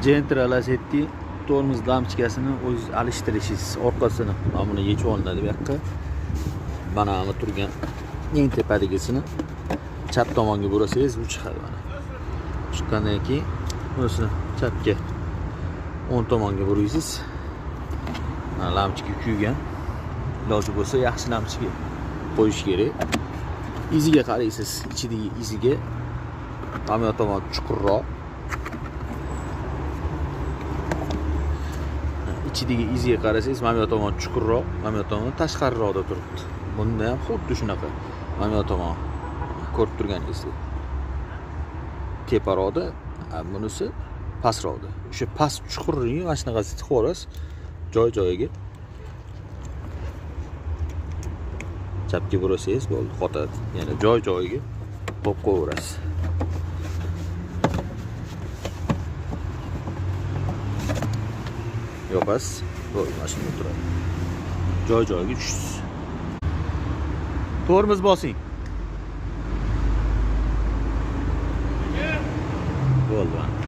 Gentra Lacetti tormoz lampochkasini o'zingiz alishtirishingiz, orqasini mana buni yechib olinadi bu yoqqa. Mana bu turgan eng tepadagisini chap tomonga burasangiz bu chiqadi mana. Chiqqandan keyin bunisini chapga o'ng tomonga buraysiz. Mana lampochka kuygan. Iloji bo'lsa yaxshi lampochka qo'yish kerak. Iziga qaraysiz, ichidagi iziga. Mana bu tomon chuqurroq. Ichidagi iziga qarasangiz, mana bu tomon chuqurroq, mana bu tomon tashqariroqda turibdi. Bunda ham xuddi shunaqa. Mana bu tomon ko'rib turganingizdek teparoqda, bunisi pastroqda. O'sha past chuqurligini mana shunaqasi tiqib yuborasiz joy-joyiga. Chapga burasangiz bo'ldi, qotadi. Ya'ni joy-joyiga qo'yib qo'yaverasiz. Yopasiz, bo'ldi, mana shunda turadi. Joy-joyiga tushsiz. Tormoz bosing.